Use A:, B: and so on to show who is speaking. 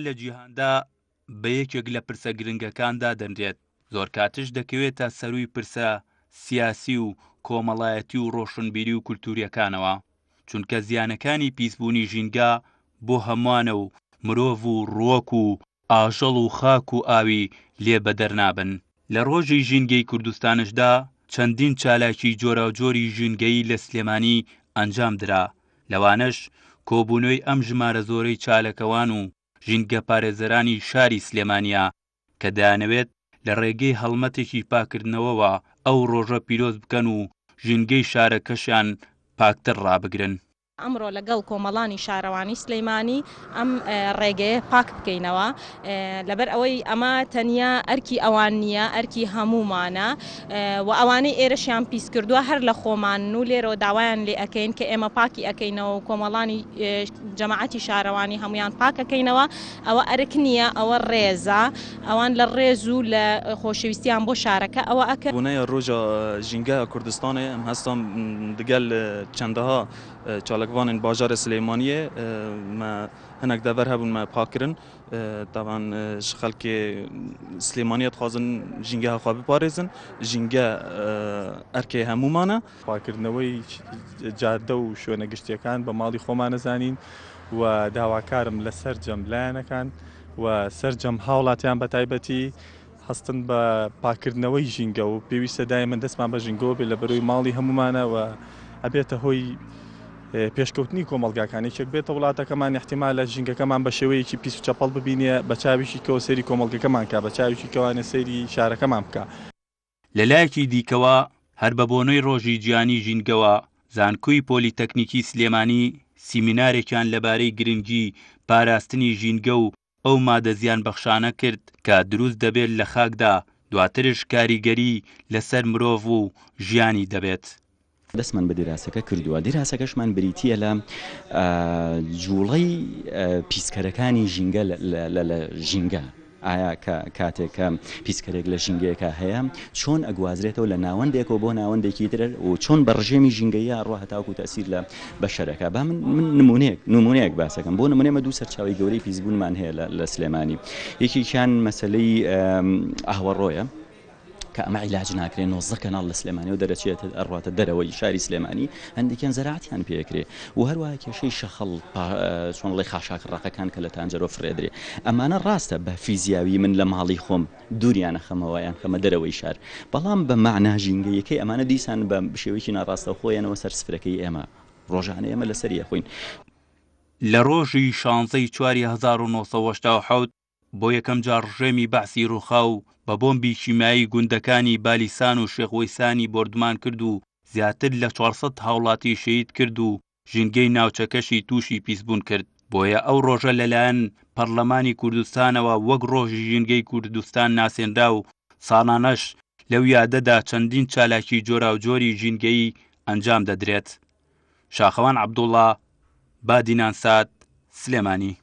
A: لە جیهاندا بە یەکێک لە پرسە گرنگەکان دادەنرێت، زۆرکاتش دەکەوێتە سەرووی پرسە سیاسی و کۆمەڵایەتی و ڕۆشنبیری و کولتوورییەکانەوە، چونکە زیانەکانی پیسبوونی ژینگە بۆ هەمووانە و مرۆڤ و ڕووەک و ئاژەڵ و خاک و ئاوی لێ بەدەر نابن. لە ڕۆژی ژینگەی کوردستانشدا چەندین چالاکی جۆراوجۆری ژینگەیی لە سلێمانی ئەنجام درا، لەوانەش کۆبوونەوەی ئەم ژمارە زۆرەی چاالکەوان و ژینگەپارێزەرانی شاری سلێمانییە کە دەیانەوێت لە ڕێگەی هەڵمەتێکی پاکردنەوەوە ئەو ڕۆژە پیرۆز بکەن و ژینگەی شارەکەشیان پاکتر ڕابگرن.
B: ئەمڕۆ لەگەڵ کۆمەڵانی شارەوانی سلیمانی ئەم ڕێگەیە پاک بکەینەوە، لەبەر ئەوەی ئەمە تەنیا ئەرکی ئەوان نییە، ئەرکی هەموومانە و ئەوانەی ئێرەشیان پیس کردووە هەر لە خۆمانن و لێرەوە داوایان لێ ئەکەین کە ئێمە پاکی ئەکەینەوە و کۆمەڵانی جەماعەتی شارەوانی هەموویان پاک ئەکەینەوە، ئەوە ئەرک نییە، ئەوە ڕێزە، ئەوان لە ڕێز و لە خۆشەویستیان بۆ شارەکە ئەوە ئەکەن.
C: بۆنەی ڕۆژا ژینگە کوردستانێ ئەم هەستان دگەل چەندەها چالاکڤانên باژارê Silêmaniyê me hinek dever hebûn me pak kirin. Taban ji xelkê Silêmaniyê dixwazin jîngeha xwe biparêzin. Jînge erkê hemûman e.
D: پاکردنەوەی جادە و شوێنە گشتییەکان بە ماڵی خۆمان ئەزانین و داواکارم لە سەرجەم لایەنەکان و سەرجەم هاوڵاتیان بە تایبەتی هەستن بە پاککردنەوەی ژینگە و پێویستە دایمەن دەستمان بە ژینگەوە بێت لە بەرەوەی ماڵی هەمومانە و ئەبێتە هۆی پێشکەوتنی کۆمەڵگاکان یەکێک بێتە وڵاتەکەمان احتیمالە ژینگەکەمان بە شێوەیەکی پیس و چەپەڵ ببینێ بە چاوێکی کەوە سەیری کۆمەڵگەکەمان کا بە چاوێکی کەوانێ سەیری شارەکەمان بکا.
A: لە لایەکی دیکەوە هەر بە بۆنەی ڕۆژی جیهانی ژینگەوە، زانکۆی پۆلیتەکنیکی سلێمانی سیمینارێکیان لەبارەی گرنگی پاراستنی ژینگە و ئەو مادە زیانبەخشانە کرد کە دروست دەبێت لە خاکدا، دواترش کاریگەری لەسەر مرۆڤ و ژیانی دەبێت.
E: دەستمان بە دیراسەکە کردووە، دیراسەکەشمان بریتییە لە جووڵەی پیسکەرەکانی ژینگە لە ژینگە، ئایا کە کاتێک کە پیسکەرێک لە ژینگەیەکا هەیە چۆن ئەگوازرێتەوە لە ناوەندێکەوە بۆ ناوەندێکی تر و چۆن بە ڕژێمی ژینگەییا ئەڕوا هەتاوەکو تەئسیر لە بەشەرەکە با من من نمونەیەک نمونەیەک باسەکەم بۆ نمونە ئێمە دوو سەرچاوەی گەورەی پیسبوونمان هەیە لە لە سلێمانی یەکێکیان مەسەلەی ئاوەڕۆیە کە ئەمە عیلاج ناکرێ 19 کەناڵ لە سلێمانیەوە دەرەچێت ئەڕواتە دەرەوەی شاری سلێمانی هەندێکیان زەراعەتیان پێکرێ و هەروەها کێشەی شەخەڵ چۆن بڵێ خاشاک ڕەقەکان کە لە تانجەرۆ فڕێدرێ ئەمانە ڕاستە بە فیزیاوی من لە ماڵی خۆم دووریان ئەخەمەوە یان خەمە دەرەوەی شار بەڵام بە مەعنا ژینگەیەکەی ئەمانە دیسان بە شێوەیەکی ناڕاستەوخۆ یەنەوە سەر سفرەکەی ئێمە ڕۆژانە ئێمە لەسەری ئەخۆین.
A: لە ڕۆژی شانزەی چواری 1987 بۆ یەکەم جار ڕژێمی بەعسی ڕووخا و بە بۆمبی کیمیایی گوندەکانی بالیسان و شێخ وەیسانی بۆردومان کرد و زیاتر لە 400 هاوڵاتی شەهید کرد و ژینگەی ناوچەکەشی تووشی پیسبوون کرد، بۆیە ئەو ڕۆژە لەلایەن پەڕلەمانی کوردستانەوە وەک ڕۆژی ژینگەی کوردستان ناسێنرا و ساڵانەش لەو یادەدا چەندین چالاکی جۆراوجۆری ژینگەیی ئەنجام دەدرێت. شاخەوان عەبدوڵا، بادینان سات، سلێمانی.